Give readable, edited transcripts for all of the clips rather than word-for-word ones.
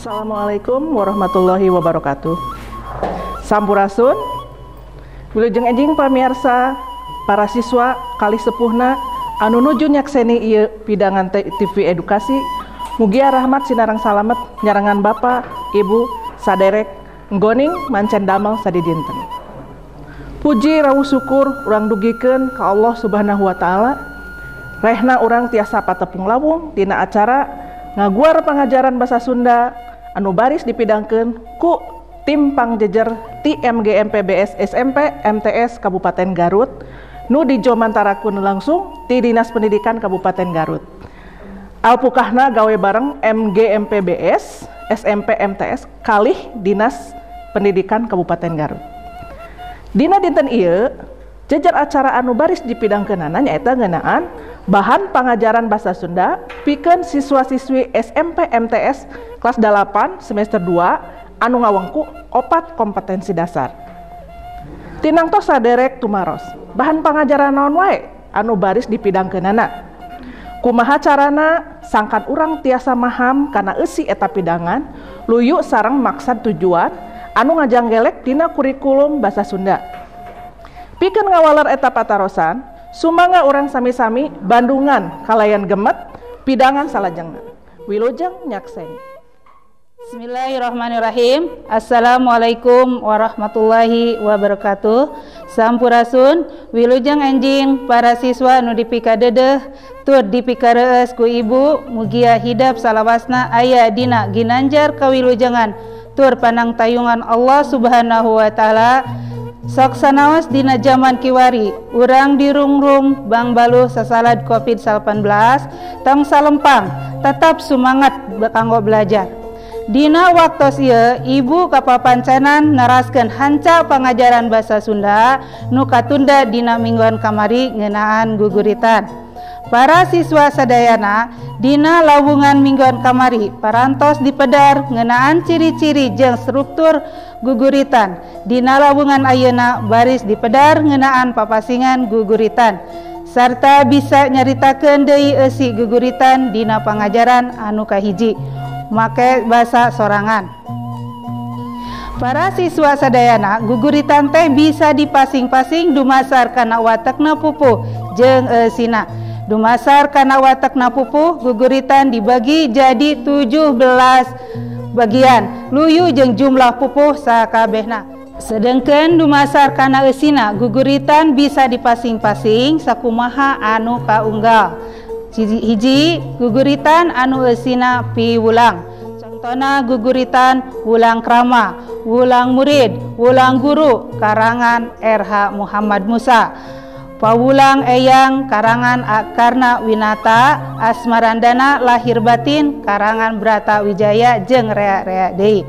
Assalamualaikum warahmatullahi wabarakatuh. Sampurasun, wilujeng enjing pamirsa, para siswa kali sepuhna anu nuju nyakseni ieu pidangan TV edukasi, mugia rahmat sinareng salamet nyarengan Bapak, Ibu, saderek, nggoning mancen damel sadidinten. Puji rawuh syukur urang dugikeun ka Allah Subhanahu wa taala. Rehna urang tiasa patepung lawung dina acara ngaguar pangajaran bahasa Sunda anu baris dipidangkeun ku tim pangjejer ti MGMPBS SMP MTS Kabupaten Garut nu dijomantarakun langsung ti Dinas Pendidikan Kabupaten Garut. Alpukahna gawe bareng MGMPBS SMP MTS kalih Dinas Pendidikan Kabupaten Garut. Dina dinten ieu jejer acara anu baris dipidangkeunana nyaeta ngeunaan bahan pangajaran bahasa Sunda pikeun siswa-siswi SMP MTS kelas 8 semester 2 anu ngawengku 4 kompetensi dasar. Tinangtos saderek tumaros, bahan pangajaran naon wae anu baris dipidangkeunana. Kumaha carana sangkan urang tiasa maham kana eusi eta pidangan luyu sareng maksad tujuan anu ngajanggelek dina kurikulum bahasa Sunda. Pikeun ngawaler eta patarosan, sumangga urang sami-sami bandungan kalayan gemet pidangan salajengna. Wilujeng nyakseni. Bismillahirrahmanirrahim. Assalamualaikum warahmatullahi wabarakatuh. Sampurasun, wilujeng enjing para siswa nu dipikadedeh tur dipikareus ku ibu, mugia hidap salawasna aya dina ginanjar kawilujengan tur panangtayungan Allah Subhanahu wa taala. Sok sanaos dina jaman kiwari urang dirungrung bangbaluh sasalad COVID-19 tong salempang tetap semangat kanggo belajar. Dina waktos ieu ibu kapapancenan neraskeun hanca pangajaran bahasa Sunda nu katunda dina mingguan kamari ngeunaan guguritan. Para siswa sadayana dina lawungan mingguan kamari parantos dipedar ngeunaan ciri-ciri jeung struktur guguritan. Dina lawungan ayeuna baris dipedar ngeunaan papasingan guguritan sarta bisa nyaritakeun deui eusi guguritan dina pangajaran anu kahiji make basa sorangan. Para siswa sadayana guguritan teh bisa dipasing-pasing dumasar kana watekna pupuh jeung eusina. Dumasar kana watekna pupuh guguritan dibagi jadi 17 bagian luyu jeung jumlah pupuh sakabehna. Sedengkeun dumasar kana eusina guguritan bisa dipasing-pasing sakumaha anu kaunggal. Hiji guguritan anu eusina piwulang. Contona guguritan wulang krama, wulang murid, wulang guru karangan RH Muhammad Musa. Pawulang Eyang karangan Akarna Winata, Asmarandana Lahir Batin karangan Brata Wijaya jeung rea-rea deui.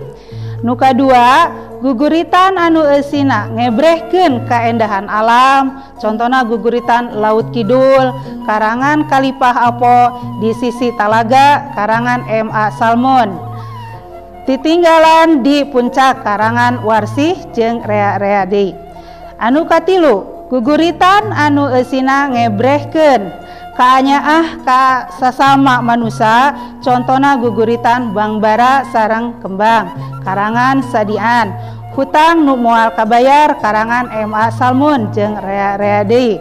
Nu kadua guguritan anu eusina ngebrehkeun kaendahan alam, contona guguritan Laut Kidul karangan Kalipah Apo di sisi Talaga karangan M.A. Salmon. Titinggalan di Puncak karangan Warsih jeung rea-rea deui. Anu katilu guguritan anu eusina ngebrehkeun kaanyaah ka sasama manusa, contona guguritan Bangbara sareng Kembang karangan Sadian, Hutang nu moal kabayar karangan M.A. Salmun jeung rea-rea deui.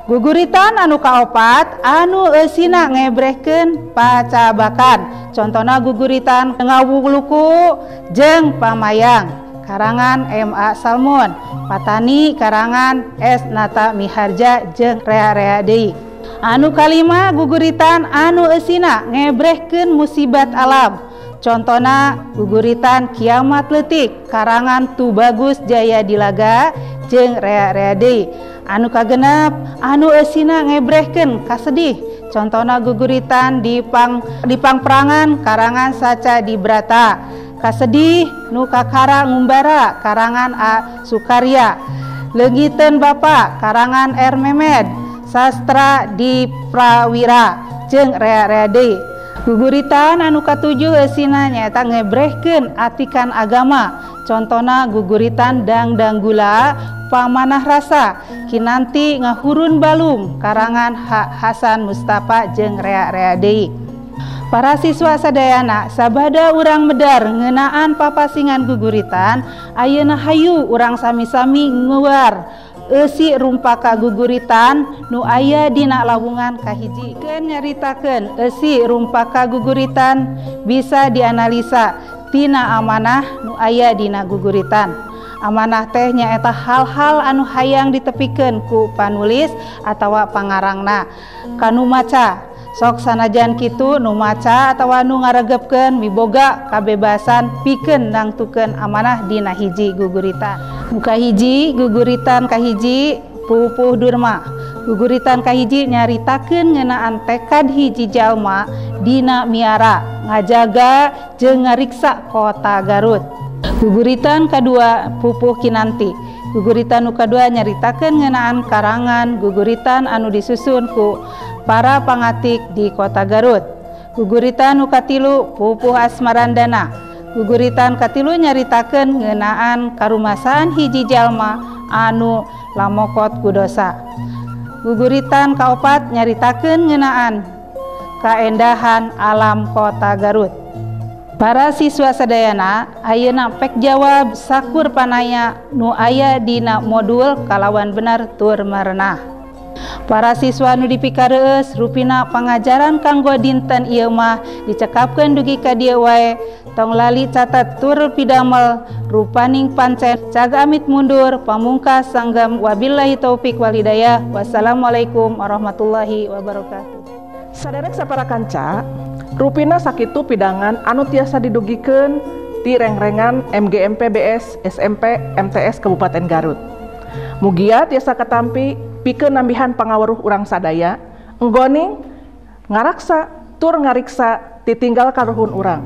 Guguritan anu kaopat anu eusina ngebrehkeun pacabakan, contona guguritan Ngawuluku jeung Pamayang karangan M.A. Salmun, Patani karangan S. Nata Miharja jeung rea-rea deui. Anu kalima guguritan anu eusina ngebrehkeun musibat alam, contona guguritan Kiamat Leutik karangan Tubagus Jaya Dilaga jeung rea-rea deui. Anu kagenep anu eusina ngebrehkeun kasedih, contona guguritan di Pangprangan karangan Saca Dibrata, Kasedih nu kakara ngumbara karangan A. Sukarya, Leungiteun Bapa karangan R. Memed, Sastra di Prawira jeung rea-rea deui. Guguritan anu katujuh eusina nyaeta ngebrehkeun atikan agama, contona guguritan Dangdanggula Pamanah Rasa Kinanti Ngahurun Balung karangan H. Hasan Mustafa jeung rea-rea deui. Para siswa sadayana, sabada urang medar ngeunaan papasingan guguritan, ayeuna hayu urang sami-sami nguar eusi rumpaka guguritan nu aya dina lawungan kahiji. Keun nyaritakeun eusi rumpaka guguritan bisa dianalisa tina amanah nu aya dina guguritan. Amanah teh nyaeta hal-hal anu hayang ditepikeun ku panulis atawa pangarangna kanu maca. Sok sanajan kitu nu maca atawa nu ngaregepkeun miboga kabebasan pikeun nangtukeun amanah dina hiji guguritan. Nu kahiji guguritan kahiji Pupuh Durma. Guguritan kahiji nyaritakeun ngeunaan tekad hiji jalma dina miara ngajaga jeung ngariksa kota Garut. Guguritan kadua Pupuh Kinanti. Guguritan nu kadua nyaritakeun ngeunaan karangan guguritan anu disusun ku para pangatik di kota Garut. Guguritan nu katilu Pupuh Asmarandana. Guguritan katilu nyaritakeun ngeunaan karumasaan hiji jalma anu lamokot ku dosa. Guguritan kaopat nyaritakeun ngeunaan kaendahan alam kota Garut. Para siswa sadayana ayeuna pek jawab sakur panaya nu aya dina modul kalawan benar tur merenah. Para siswa nu dipikareus rupina pangajaran kanggo dinten ieu mah dicekapkeun dugi ka dieu wae. Tong lali catat tur pidamel rupaning pancen cag amit mundur pamungkas sanggam wabillahi taufik wal hidayah. Wassalamualaikum warahmatullahi wabarakatuh. Saderek sapara kanca, rupina sakitu pidangan anu tiasa didugikeun ti rengrengan MGMP BS SMP MTS Kabupaten Garut. Mugia tiasa katampi pikeun nambihan pangaweruh urang sadaya, enggoning ngaraksa tur ngariksa titinggal karuhun urang.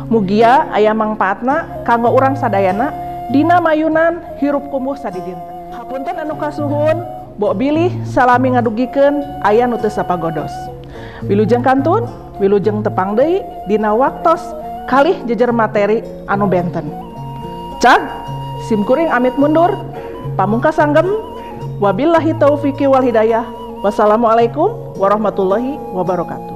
Mugia aya mangpaatna kanggo urang sadayana dina mayunan hirup kumuh sadidinten. Hapunten anu kasuhun, bok bilih salami ngadugikeun aya nu teu sapagodos. Wilujeng kantun, wilujeng tepang deui dina waktos kalih jejer materi anu benten. Cag, simkuring amit mundur, pamungkas sanggem, wabillahi taufiqi wal hidayah. Wassalamualaikum warahmatullahi wabarakatuh.